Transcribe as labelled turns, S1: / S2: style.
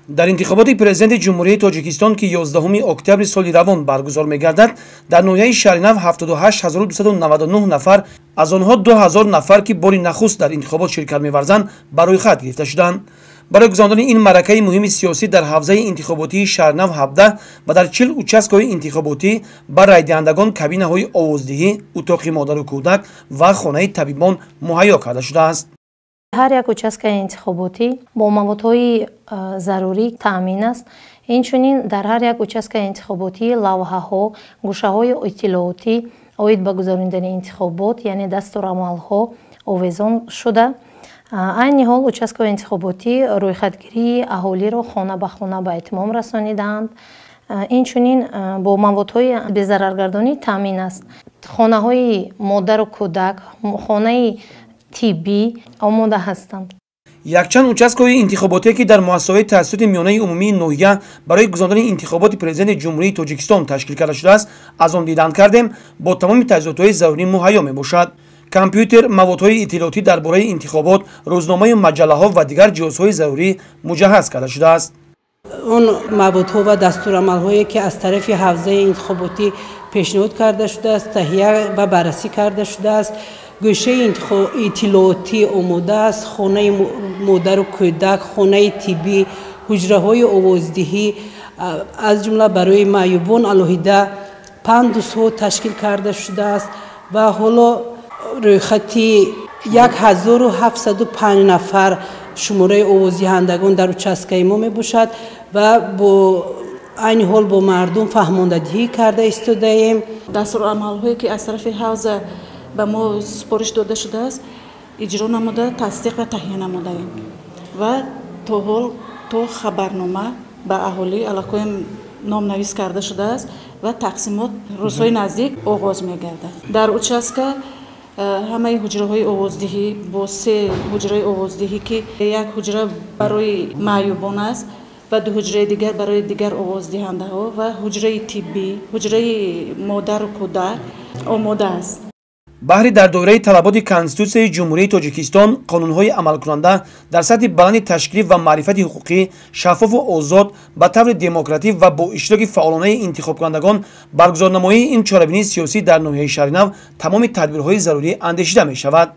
S1: Дар интихоботи президенти Ҷумҳурии Тоҷикистон, ки 11 октябри соли равон баргузор мегардад, дар ноҳияи Шаҳринав 78299 нафар, аз онҳо 2000 нафар, ки бори нахуст дар интихобот ширкат меварзанд, ба рӯйхат гирифта шуданд. Барои гузарондани ин маъракаи муҳими сиёсӣ дар ҳавзаи интихоботии Шаҳринав 17 ва дар 40 участкаҳои интихоботӣ ба райдиҳандагон кабинаҳои овоздиҳӣ, утоқи модару кӯдак ва хонаи табибон муҳайё карда шудааст.
S2: Ҳар як участкаи интихоботӣ бо маводҳои зарурӣ таъмин аст. Инчунин дар ҳар як участкаи интихоботӣ лавҳаҳо, гӯшаҳои иттилоотӣ оид ба гузарондани интихобот, яъне дастурамалҳо овезон шуда. Айни ҳол участкаҳои интихоботӣ рӯйхатгирии аҳолиро хона ба хона ба итмом расонидаанд. Инчунин бо маводҳои безараргардонӣ таъмин аст. Хонаҳои модару кӯдак, хонаи тиббӣ омода ҳастанд.
S1: Якчанд участкаҳои интихоботие, ки дар муассисаҳои таҳсилоти миёнаи умумии ноҳия барои гузарондани интихоботи президенти Ҷумҳурии Тоҷикистон ташкил карда шудааст, аз он дидан кардем, бо тамоми таҷҳизотҳои зарурӣ муҳайё мебошад. Компютер, маводҳои иттилоотӣ дар бораи интихобот, рӯзномаю маҷаллаҳо ва дигар ҷиҳозҳои зарурӣ муҷаҳҳаз карда шудааст.
S3: Он маводҳо ва дастурамалҳое, ки аз тарафи ҳавзаи интихоботӣ пешниҳод карда шудааст, таҳия ва баррасӣ карда шудааст. Гӯшаи иттилоотӣ омода аст, хонаи модару кӯдак, хонаи тиббӣ, ҳуҷраҳои овоздиҳӣ, аз ҷумла барои маъюбон алоҳида пандусҳо ташкил карда шудааст ва ҳоло рӯйхати 1705 нафар шумораи овоздиҳандагон дар участкаи мо мебошад ва бо айни ҳол бо мардум фаҳмондадиҳӣ карда истодаем.
S4: Дастурамалҳое, ки аз тарафи ҳавза ба мо супориш дода шудааст, иҷро намуда, тасдиқ ва таҳия намудаем ва то ҳол то хабарнома ба аҳолӣ аллакай номнавис карда шудааст ва тақсимот рӯзҳои наздик оғоз мегардад. Дар участка ҳамаи ҳуҷраҳои овоздиҳӣ бо се ҳуҷраи овоздиҳӣ, ки як ҳуҷра барои маъюбон аст ва ду ҳуҷраи дигар барои дигар овоздиҳандаҳо ва ҳуҷраи тиббӣ, ҳуҷраи модару кӯдак омода аст.
S1: Баҳри дар доираи талаботи Конститутсияи Ҷумҳурии Тоҷикистон, қонунҳои амалкунанда дар сатҳи баланди ташкилӣ ва маърифати ҳуқуқӣ, шаффофу озод, ба таври демократӣ ва бо иштироки фаъолонаи интихобкунандагон баргузорнамоии ин чорабинии сиёсӣ дар ноҳияи Шаҳринав тамоми тадбирҳои зарурӣ андешида мешавад.